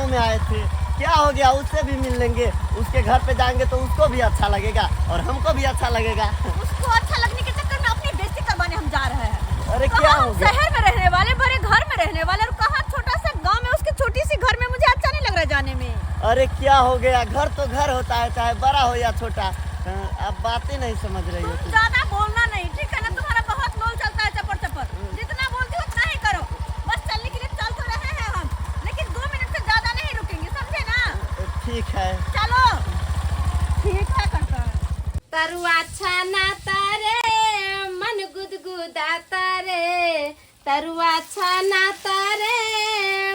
गांव में आए थे। क्या हो गया, उससे भी मिल लेंगे, उसके घर पे जाएंगे तो उसको भी अच्छा लगेगा और हमको भी अच्छा लगेगा। उसको अच्छा लगने के चक्कर में अपनी बेइज्जती करवाने हम जा रहे हैं। अरे कहाँ क्या हम हो गया? शहर में रहने वाले, बड़े घर में रहने वाले, और कहाँ छोटा सा गांव में उसके छोटी सी घर में मुझे अच्छा नहीं लग रहा जाने में। अरे क्या हो गया, घर तो घर होता है, चाहे बड़ा हो या छोटा। हाँ, आप बातें नहीं समझ रही हो। तुम ज्यादा बोलना नहीं, ठीक है ना? तुम्हारा बहुत लोल चलता है चपर चपर, जितना बोलती हो उतना ही करो। बस चलने के लिए चल तो रहे हैं हम, लेकिन 2 मिनट से ज्यादा नहीं रुकेंगे, समझे ना? ठीक है। चलो ठीक है, करता है। तरुआ छाना तारे मन गुदगुदाता रे, तरुआ छाना तारे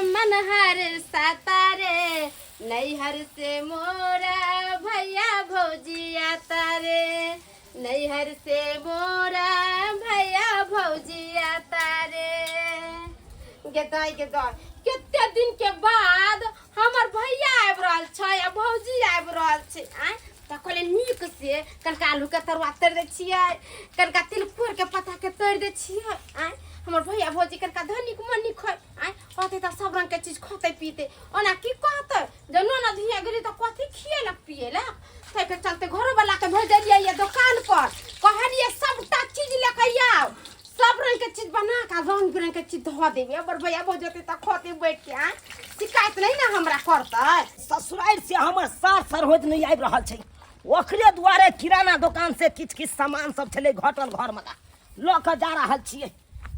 मन हर साता रे, नैहर से मोरा भैया भौजी आता रे, नैहर से मोरा भैया भौजी आता रे। गेदाय गेदाय, कते दिन के बाद हमर भैया आबि रहल छै आ भौजी आबि रहल छै। आँय तऽ कहलियै नीक से कनिका आलूके तरुआ तरि दै छियै, कनिका तिलकोरके पत्ताके तरि दै छियै। आँय हमर भैया भौजी कनिका धनिक मनिक है, आँय कहतै तऽ सब रंगके चीज खतै पीतै, ओना की कहतै जे ननद हियाँ गेली तऽ कथी खिएलक पिएलक। ताहिके चलते घरोवलाके भेजलियै ये दोकान पर, कहलियै सबटा चीज लऽ कऽ आउ, सब रंग के चीज बना के रंग बिरंग के चीज धऽ देबै, हमर भैया भौजी जेतै तऽ खतै बैठ के। आँय शिकायत नहि ने हमरा करतै। ससुरारि से हमर सार सरहोज नहि आबि रहल छै, ओकरे दुआरे किराना दोकान से किछु किछु सामान सब छलै घटल घरमे लऽ कऽ जा रहल छियै।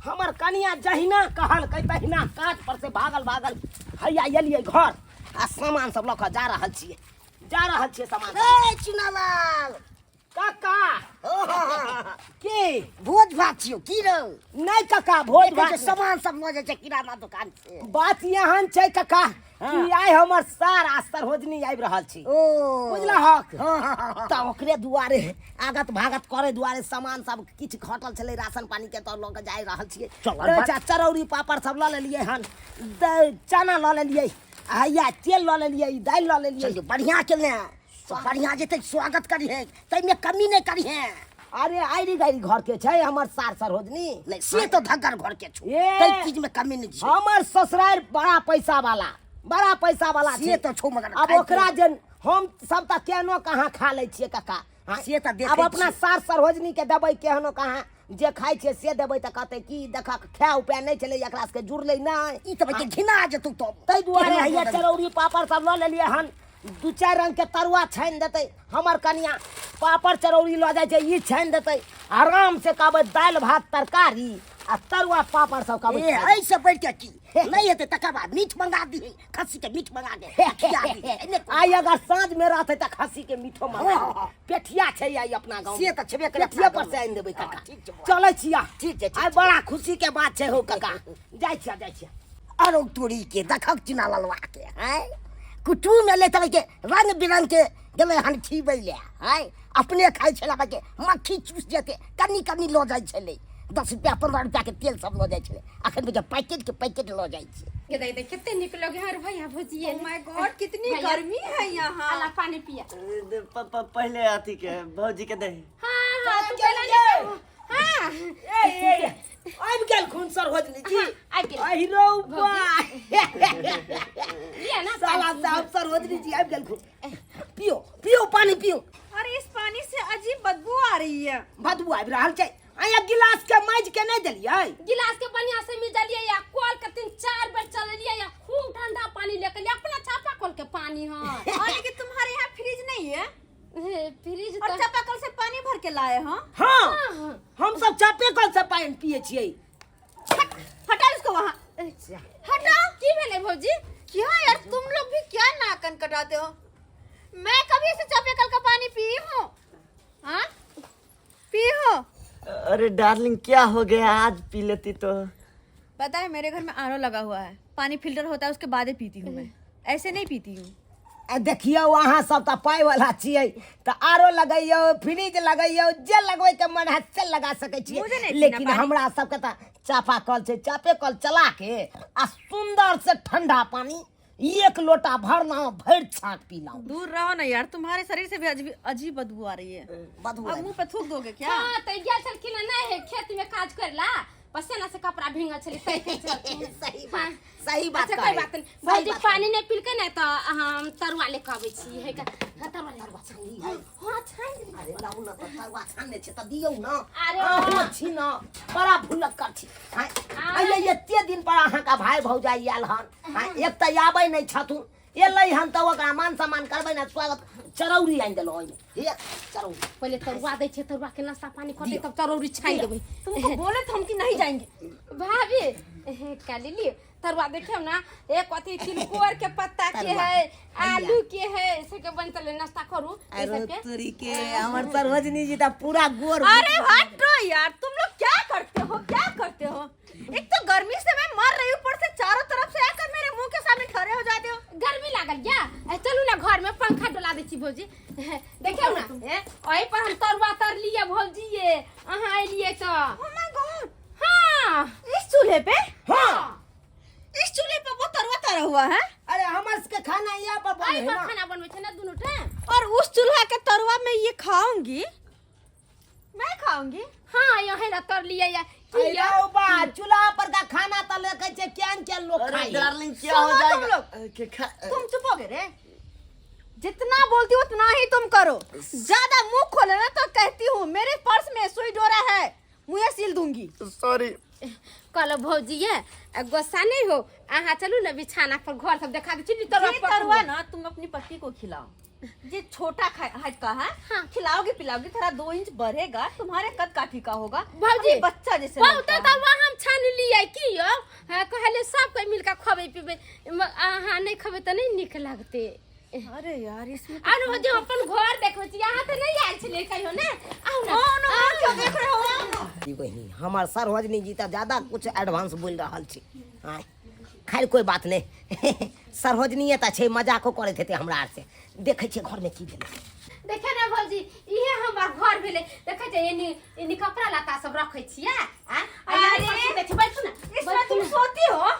हमर कनिया जहिना कहलकै तहिना काज पर से भागल भागल हैया एलियै घर आ सामान सब लऽ कऽ जा रहल छियै, जा रहल छियै सामान सब। ए चुनालाल काका की भोज भात छियौ की रौ? नहि काका, भोज देखै भात छियौ सामान सब लऽ जाइ छै किराना दोकान से। बात एहन छै काका कि आइ हमर सार आ सरहोजनी आबि रहल छी। ओ बुझलहक? हाँ, हाँ, हाँ, हाँ। तऽ ओकरे दुआरे आगत भागत करे दुआरे सामान सब किछु घटल छलै राशन पानी के, तऽ लऽ कऽ जा रहल छियै। चल, अच्छा चरौरी पापड़ सब लऽ लेलियै हन, चना लऽ लेलियै, आ हैया तेल लऽ लेलियै, दालि लऽ लेलियै। चल, बढ़िया केले, बढ़िया जेतै, स्वागत करिहे, ताहिमे कमी नहि करिहे। अरे आइरी गाइरी घर के छै हमर सार सरोजनी। नहि से तऽ धग्गर घर के छौ, ए। ताहि चीज में कमी नहि छै। हमर ससुरारि बड़ा पैसा वाला, बड़ा पैसा वाला से छै। तऽ छौ, मगर अब खाइ ओकरा जे हम सब तऽ केहनो कहाँ खा लै छियै काका। हाँ, से तऽ देखै अब अपना छियै। सार सरोजनी के देबै केहनो कहाँ जे खाइ छियै से देबै तऽ कहतै की देखक खाय उपाय नहि छलै, एकरा सबके जुड़लै नहि। ई तऽ बच्चे घिना जेतौ तब। ताहि दुआरे केहनो हैया दऽ देबै। चरौरी पापड़ सब लऽ लेलियै हन, दू चारि रंग के तरुआ छानि देतै हमर कनिया, पापड़ चरौरी लऽ जाइ छै ई छानि देतै, आराम से कहबै दालि भात तरकारी आ तरुआ पापड़ सब कहबै ए खाइ लए। एहिसँ बढ़ि के की नहि हेतै, तकर बाद मीट मंगा दीही, खस्सी के मीट मंगा के खिया दीही। एने कोन- आइ अगर साँझ में रहतै तऽ खस्सी के मीठो मंगा हाँ, हाँ। पेठिया छै आइ अपना गाँव से तऽ छेबे करे पेठिया पर से आनि देबै काका। हाँ, ठीक छै बौआ। चलै छिया। ठीक छै, ठीक आइ छै। बड़ा खुशी के बात छै हौ काका, जाइ छिया जाइ छिया। अरौ तोरी के देखक चुना ललवा के हैं कुटुम एलै तब के रंग बिरंग के गेलै हन खीबै ले हैं, अपने खाइ छलै के मक्खी चूस जेतै, कनी कनी लऽ जाइ छलै, 10 रुपया 15 रुपया के तेल सब लऽ जाइ छलै, अखन बुझ पैकेट के पैकेट लऽ जाइ छै। गे दाइ, दाइ, कते नीक लगे हर भैया भौजी। ओ my God, कितनी भैया। गर्मी है यहाँ। अला पानी पिया। पहले अथी के भौजी के दही। हाँ हाँ, तू पहले ले। हाँ। ए ए आबि गेल खून सरोजनी जी। हाँ, आबि गेल। अहि रौ बा। लिअ ना साला पानी। साहब सरोजनी जी आबि गेल खून, पियो पियो पानी पियो। अरे इस पानी से अजीब बदबू आ रही है। बदबू आबि रहल छै? आया गिलास के माजि के नहि देलियै? गिलास के बढ़िया से मिजलियै या कल के 3-4 बेर चलेलियै या खूब ठंडा पानी लेके लिए, अपना चापा कल के पानी है। और लेकिन तुम्हारे यहाँ फ्रिज नहीं है? हे, फ्रिज और तो चापाकल से पानी भर के लाए हो? हाँ, हम सब चापे कल से पानि पिए छियै। हटाओ इसको वहाँ, हटाओ। की भेलै भौजी? क्या यार तुम लोग भी क्या नाकन कटाते हो? मैं कभी ऐसे चापाकल का पानी पी हूँ? हाँ पी हो? अरे डार्लिंग क्या हो गया, आज पी लेती तो। पता है मेरे घर में आरओ लगा हुआ है, पानी फिल्टर होता है उसके बाद ही पीती हूँ मैं, ऐसे नहीं पीती हूँ। आ देखियौ अहाँ सब तऽ पाइ वाला छियै तऽ आरो लगैयौ, फ्रिज लगैयौ, जे लगबैके मन हैत से लगा सकै छियै, मुझे नहि पीना लेकिन पानी। हमरा सबके तऽ चापा कल छै, चापे कल चला के आ सुंदर से ठंडा पानी एक लोटा भरलहुँ, भरि छाक पीलहुँ। दूर रहो ना यार, तुम्हारे शरीर से भी अजीब अजीब बदबू आ रही है। बदबू अब मुंह पे थूक दोगे क्या? हाँ तऽ गेल छलखिन हँ नहि खेत में काज करला पसेना से कपड़ा भींगल छलै तै के चलते। सही हाँ। बात, सही बात अच्छा कहै। कोई बात नहीं सही भौजी, बात। पानी नहीं पिलकै ने तऽ हम तरुआ ले के अबै छी। हे का, हाँ, तरुआ ले। तरुआ छानली है? हाँ, छानि देबै। अरे लाउ न तऽ, तरुआ छानने छै तऽ दियौ न। अरे अहाँ वाह। छी न बड़ा भुलक्कर छी। आँय, आइये एते दिन पर अहाँके भाय भौजाइ आयल हन। आँय, एक तऽ आबै नहि छथुन, एलै हन तऽ ओकरा मान सम्मान करबै ने स्वागत। चरौरी आनि देलहुँ ओहिमे, हे चरौरी। पहिले तरुआ दै छियै, तरुआ के नाश्ता पानी करतै दियौ। तब चरौरी छानि देबै। तुमको बोले तो हम कि नहीं जाएंगे। भाभी, का लियौ तरुआ, देखियौ ना, एक अथी तिलकोर के पत्ता के तरुआ। है, आलू के है, सबके बनतै। नाश्ता करू ई अरे सबके। तोरी के, हमर सरोजनी जी तऽ पूरा गोर। अरे हटो यार, तुम लोग क्या करते हो, क्या करते हो? एक तो गर्मी से मैं मर रही हूँ, ऊपर से चारों तरफ से आकर मेरे मुंह के सामने खड़े हो जाते हो। गर्मी लागल या? चलू ना, घर में पंखा डोला दै छी भौजी। देखियौ ना, एहि पर हम तरुआ तरलियै भौजी, ये अहाँ एलियै तऽ। Oh my God! हाँ। इस चूल्हे पे? हाँ। इस चूल्हे पे वो तरुआ तरा हुआ है? अरे हमर सबके खाना यहाँ पर बने एहि है पर ना। खाना बनबै छै ने दुनू टाइम। और उस चूल्हा के तरुआ में ये खाऊंगी, मैं खाऊंगी? हाँ, यही ला तरलियै या की अरे यौ? रौ बा, चूल्हा पर का खाना तऽ लेके छै केहन केहन लोग अरे खाइ है। डार्लिंग, क्या हो सुनो तुम जाएगा लोग। के खा तुम चुप हो गए रे। जितना बोलती हूँ उतना ही तुम करो। ज्यादा मुंह खोले ना तो कहती हूँ, मेरे पर्स में सुई डोरा है, मुँह सील दूंगी। सॉरी। कहलहुँ भौजी ये गुस्सा नहीं हो, अहाँ चलू ने बिछाना पर, घर सब देखा दै छी नी, तरुआ ये पकड़ू। तरुआ ना तुम अपनी पति को खिलाओ, ये छोटा हाइट का है। हाँ। खिलाओगे पिलाओगे, थोड़ा 2 इंच बढ़ेगा, तुम्हारे कद काठी का होगा। भौजी अभी बच्चा जैसे बहुत लगता है। तरुआ हम छान लियै की यौ। हाँ, कहलियै सब कोइ मिलके खबै पीबै, अहाँ नहि खबै तऽ नहि नीक लगतै। अरे यार, इसमें आरो भौजी, हम अपन घर देखबै छी, अहाँ तऽ नहि आयल छलियै कहियो ने। आउ ने। कौन हो, क्यों देख रहे हो? आओ ना। ई बहिनी, हमर सरोजनी जी तऽ ज्यादा कुछ एडवांस बोलि रहल छै। आँय, खैर कोई बात नहि, सरोजनीये तऽ छै, मजाको करैत हेतै हमरा आर से। देखै छियै घरमे की भेलै। देखे ने भौजी, इहे हमर घर भेलै। देखै छै, एनी एनी कपड़ा लत्ता सब रखै छियै। आ आ यहाँ पर अरे, सुतै छी। बैठू ने। इसमें बैठू तुम ने। सोती हो?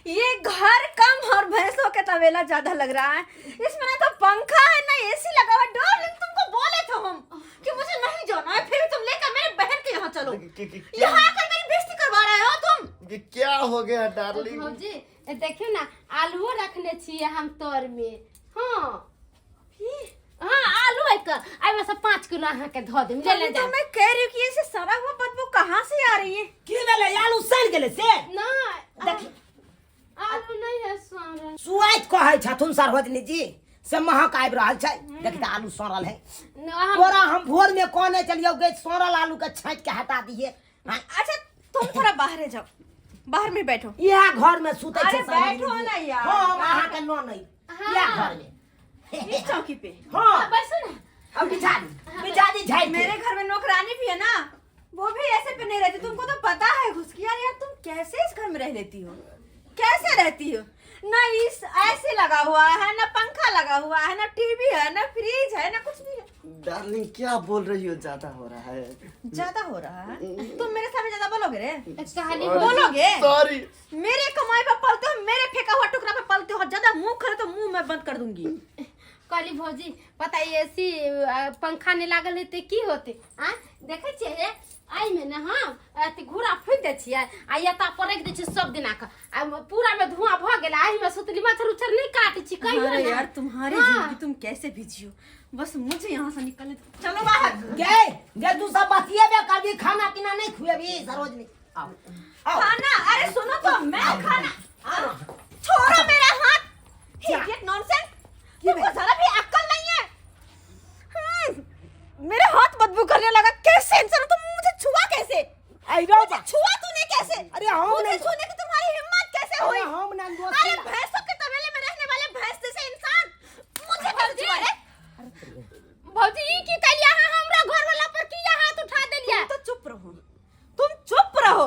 ये घर कम और भैंसों के तबेला ज्यादा लग रहा है। इसमें ना तो पंखा है ना एसी लगा हुआ है। डार्लिंग, तुमको बोले थे हम कि मुझे नहीं जाना है, फिर भी तुम लेकर मेरे बहन के यहाँ चलो। यहाँ आकर मेरी बेइज्जती करवा रहे हो तुम। क्या हो गया डार्लिंग? भौजी, देखियौ ने, आलूओ रखने छियै हम तर में। हाँ हाँ, आलू एक एहिमे से 5 किलो अहाँके धऽ देब, ले ले तभी तो जाउ। मैं कह रही हूँ कि ऐसे सड़ा हुआ बदबू कहाँ से आ रही है? की भेलै, आलू सड़ि गेलै से? नहि। देखी। आलू नहि है सड़ल। सुआइत कहै छथुन सरोजनी जी से महक आबि रहल छै। देखी तऽ, आलू सड़ल है। न, हम तोरा हम भोर में कहने चलियौ गे, सड़ल आलू के छाँटि के हटा दिहे। हाँ, अच्छा, तुम थोड़ा बाहर जाओ, बाहर में बैठो। इएह घर में सुतै छै अरे सरोजनी बैठो जी। ना यार। हम अहाँके न नहि, इएह घर में। इस चौकी पे? हाँ। बैसू ने। अब बिछा दी, बिछा दी झाड़ि के। मेरे घर में नौकरानी भी है ना, वो भी ऐसे पे नहीं रहती। तुमको तो पता है घुसकी यार। यार, तुम कैसे इस घर में रह लेती हो, कैसे रहती हो? ना इस ऐसे लगा हुआ है, ना पंखा लगा हुआ है, ना टीवी है, ना फ्रिज है, ना कुछ भी है। डार्लिंग, क्या बोल रही हो? ज्यादा हो रहा है। ज्यादा हो रहा है? तुम मेरे सामने ज्यादा बोलोगे रे? कहली बोलोगे? सॉरी। मेरे कमाई पे पलते हो, मेरे फेंका हुआ टुकड़ा पे पलते हो। ज्यादा मुंह खोले तो मुंह मैं बंद कर दूंगी। कहली भौजी, पता एसी पंखा नहि लागल हेतै की होतै? आ देखै छियै हे, एहिमे ने हम अथी घूरा फूकि दै छियै आ एता पर राखि दै छियै सब दिना के, आ पूरा में धुआं भऽ गेल आ एहिमे सुतली, मच्छर उच्छर नहि काटै छी कहियो अरे ने। यार, तुम्हारी हाँ। जिंदगी तुम कैसे भी जियो, बस मुझे यहाँ से निकलने दो। चलो बाहर। गे जे तू सब बतियेबे करबी, खाना पीना नहीं खुएबी सरोजनी? आओ आओ। खाना? अरे सुनो तो, मैं खाना, छोड़ो मेरा हाथ। क्या? Idiot, nonsense! की तुमको भेल? जरा भी अक्ल नहीं है। मेरे हाथ बदबू करने लगा। कैसे इंसान हो तुम? मुझे छुआ कैसे? आई रहो मुझे छुआ तूने कैसे? अरे हम मुझे नहीं- छूने की तुम्हारी हिम्मत कैसे अरे हुई? हम ना दोस्ती अरे भैंसों के तबेले में रहने वाले भैंस जैसे इंसान, मुझे कैसे छुआ रे? भौजी, ई की कहलियै अहाँ? हमरा घर वाला पर किया हाथ उठा देलियै? तुम तो चुप रहो, तुम चुप रहो,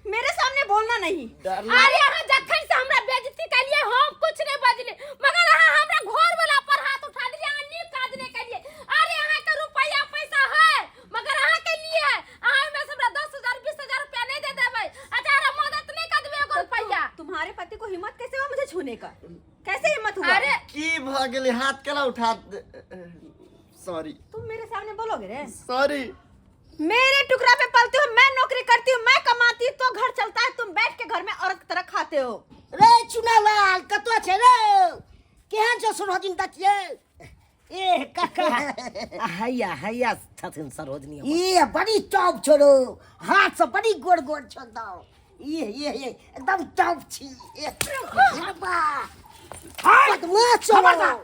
मेरे सामने बोलना नहीं। डार्लिंग। अरे अहाँ जखन से हमरा बेइज्जती केलियै, हम कुछ नहीं बजले, मगर अहाँ हमरा घर वाला पर हाथ उठा देलियै। अहाँ नीक काज नहीं केलियै। अरे अहाँ के रुपया पैसा है, मगर अहाँ के लिए है। अहाँ ओहिमे से हमरा 10,000 20,000 रुपया नहीं दे देबै? अच्छा, हमरा मदद नहीं कर देबै एगो रुपया? तुम्हारे पति को हिम्मत कैसे हुआ मुझे छूने का? कैसे हिम्मत हुआ? अरे की भऽ गेलै? हाथ केना उठा? सॉरी। तुम मेरे सामने बोलोगे रे? सॉरी। मेरे टुकड़ा पे पलते हो, मैं नौकरी करती हूँ, मैं कमाती हूँ तो घर चलता है, तुम बैठ के घर में औरत की तरह खाते हो। रे चुनालाल कतऽ छै रे, केहन छौ सरोजिनी दतिये? ए काका, हैया हैया छथिन सरोजनी हमर। ई बड़ी टॉप छौ रो, हाथ से बड़ी गोर गोर छौ एकदम। ये ये ये एकदम टॉप छी। ए, बाबा बदमाश छौ। खबरदार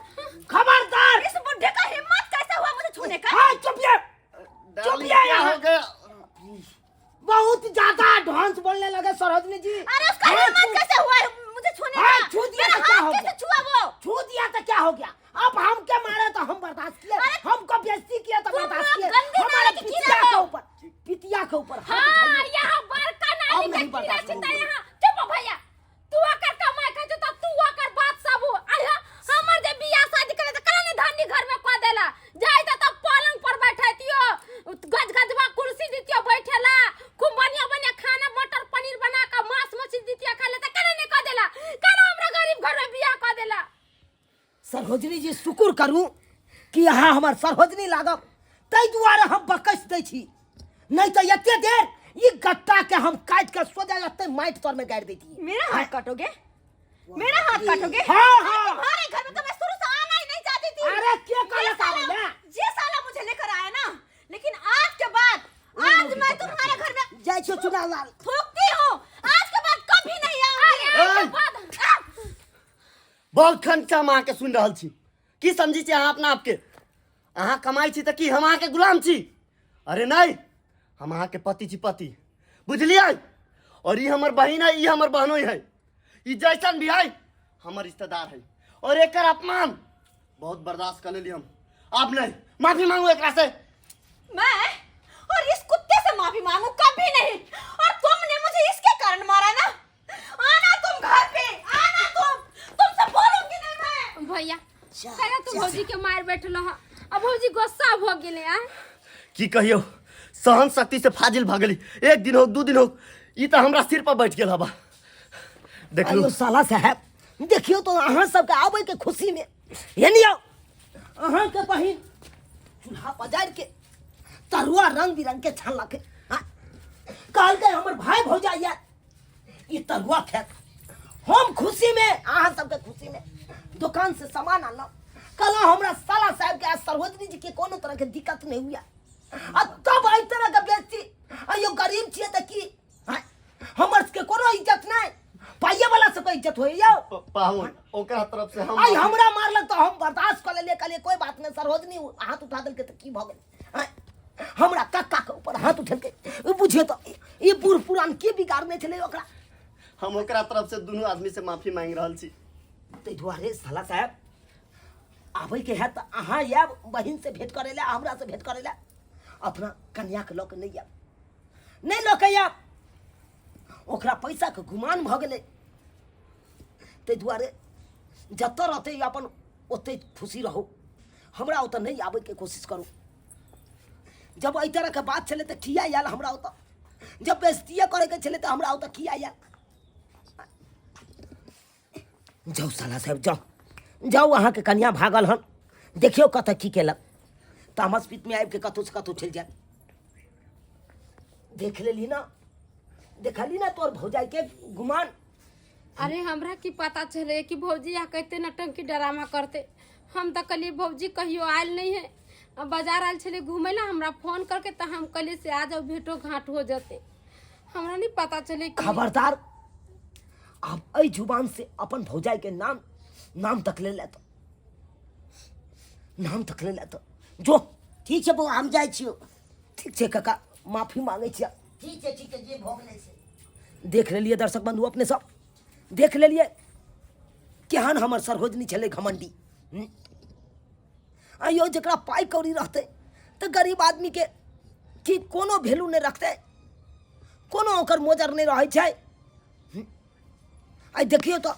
खबरदार, इस बुढ़े का हिम्मत कैसे हुआ मुझे छूने का? हाँ चुप ये चुप डार्लिंग, ये क्या यहाँ। हो गया? बहुत ज्यादा एडवांस बोलने लगे सरोजनी जी। अरे उसका हाँ, हिम्मत कैसे हुआ है मुझे छूने हाँ, का? छू दिया मेरा तो क्या हाथ हो कैसे गया? छुआ वो? छू दिया तो क्या हो गया? अब हम क्या मारे तो हम बर्दाश्त किए, हमको बेइज्जती किया तो तुम बर्दाश्त लोग किए। गंदे हमारे नाले के पितिया कीड़ा के हो। ऊपर, पितिया के ऊपर हाथ हाँ उठाइए। यहाँ बड़का अब नाली के नहीं कीड़ा बर्दाश्त छिता होगा। यहाँ। चुप हो भैया, तू आकर कमाए खाइ छौ त तू आकर बात सब हो। आय हमर जे बियाह शादी करे त कला ने धानी घर में कह देला जाय त तब पलंग पर बैठैतियो, गज गजवा कुर्सी दितियो बैठेला, खूब बढ़िया बढ़िया खाना मटर पनीर बना के मांस मछली दितियो खा ले त कला ने कह देला, कला हमरा गरीब घर में बियाह कह देला। सरोजनी जी शुक्र करू कि अहाँ हमर सरोजनी लागब, ताहि दुआरे हम बकसि दै छी, नहीं तो एते देर ई गट्टा के हम काटि के सोझा एते माटि तर में गाड़ि दैतियै। मेरा हाथ काटोगे? मेरा हाथ काटोगे? हाँ, अरे हाँ। तुम्हारे घर में तो मैं शुरू से आना ही नहीं चाहती थी। अरे के ये कहलक साला- आबै ला? ये साला मुझे लेकर आया ना, लेकिन आज के बाद आज मैं तुम्हारे घर में जाइ छौ चुनालाल। थूकती हूँ, आज के बाद कभी नहीं आऊंगी। अरे, आज के बाद बहुत खंड से हम अहाँके सुनि रहल छी, की समझी छी अहाँ अपना आपके? अहाँ कमाइ छी तऽ की हम अहाँके गुलाम छी? अरे नहि, हम अहाँके पति छी, पति, बुझलियै? और ई हमर बहिन है, ई हमर बहनोई है, ई जैसन भी है हमर रिश्तेदार है, और एकर अपमान बहुत बर्दाश्त कर लेली हम, अब नहीं माफी मांगू एकरा से। मैं और इस कुत्ते से माफी मांगू कभी नहीं, और तुमने मुझे इसके कारण मारा ना। आना तुम घर पे, आना तुम, तुमसे बोलूंगी नहीं मैं। भैया कहिया तू भौजी के मार बैठल ह, अब भौजी गुस्सा भ गेलै। आ की कहियो, सहन शक्ति से फाजिल भऽ गेली, एक दिन हो दू दिन हो ई तऽ हमरा सिर पर बैठ गेल हबा। देखलू आइयो साला साहब, देखियो तो अहाँ सबके आबै के खुशी में एनी आउ, अहाँ के बहिन चूल्हा पजारि के तरुआ रंग बिरंग के छानलक। हाँ, कहलकै हमर भाई भौजाइ या ई तरुआ खायत। हम खुशी में अहाँ सबके खुशी में दुकान से सामान आनलहुँ, कहलहुँ हमरा साला साहब के आ सरोजनी जी के कोनो तरह के दिक्कत नहीं हुआ, आ तब एहि तरह के बेइज्जती। अयो गरीब छियै तऽ की, हाँ, हमर सबके कोनो इज्जत नहीं, पाइये वाला सबके इज्जत होइए यौ। पाहुन ओकरा तरफ से हम आइ हमरा मारलक तऽ हम बर्दाश्त कऽ लेलियै, कहलियै कोइ बात नहि, सरोजनी हाथ उठा देलकै तऽ की भऽ गेलै। आँय, हमरा कक्का के ऊपर हाथ उठेलकै, ई बुझियौ तऽ ई बूढ़ पुरान की बिगाड़ने छलै ओकरा। हम ओकरा तरफ से दुनू आदमी से माफी मांगि रहल छी। ताहि दुआरे साला साहेब आबैके हैत तऽ अहाँ आयब बहिन से भेंट करै लए, हमरा से भेंट करै लए, अपना कन्याके लऽ कऽ नहि आयब, नहि लऽ कऽ आयब। ओकरा पैसाके गुमान भऽ गेलै, ताहि दुआरे जतऽ रहतै अपन ओतहि खुशी रहू, हमरा ओतऽ नहि आबैके कोशिश करू। जब एहि तरहके बात छलै तऽ किया आयल हमरा ओतऽ? जब बेइज्जतिए करैके छलै तऽ हमरा ओतऽ किया आयल? जाउ साला साहेब, जाउ जाउ, अहाँके कन्या भागल हन, देखियौ कतऽ की केलक। तामस पीतमे आबिके कतहुसँ कतहु चलि जायत। देख लेली ना, देखली ना तोर भौजाइके गुमान। अरे हमरा की पता चले कि भौजी आ कहते नटंकी ड्रामा करते। हम तो कहलिए भौजी कहियो आयल नहीं है, अब बाजार आयल छले घूमे ला, हमरा फोन करके तो हम कहलिए से आ जाओ भेंटो घाट हो जाते। हमरा नहीं पता चले कि खबरदार, आप एहि जुबान से अपन भौजाई के नाम नाम तक ले लेत, नाम तक ले लेत। जो ठीक छै बौआ, हम जाइ छियौ। ठीक छै काका, माफी मांगै छियै। ठीक छै ठीक छै, जे भऽ गेलै से देख लेलियै दर्शक बंधु, अपने सब देख लेलियै केहन हमर सरोजनी छलै घमंडी। आइयो जकरा पाइ कौड़ी रहतै तऽ गरीब आदमीके की कोनो वैल्यू नहि रखतै, कोनो ओकर मोजर नहि रहै छै। आइ देखियौ तऽ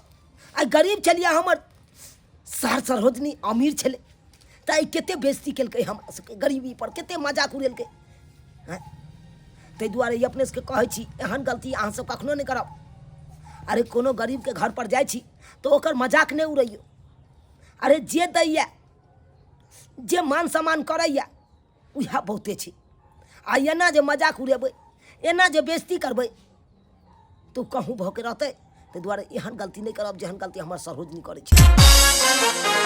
आइ गरीब छलियै, हमर सार सरोजनी अमीर छलै, तऽ आइ कते बेइज्जती केलकै हमरा सबके, गरीबी पर कते मजाक उड़ेलकै। आँय, ताहि दुआरे ई अपने सबके कहै छी एहन गलती अहाँ सब कखनो नहि करब। अरे कोनो गरीबके घर पर जाइ छी तऽ ओकर मजाक नहि उड़ैयौ। अरे जे दैया, जे मान सम्मान करैया, उएह बहुते छै। आ एना जे मजाक उड़ेबै, एना जे बेइज्जती करबै, तऽ ओ कहूँ भऽ के रहतै। ताहि दुआरे एहन गलती नहि करब जेहन गलती हमर सरोजनी करै छै।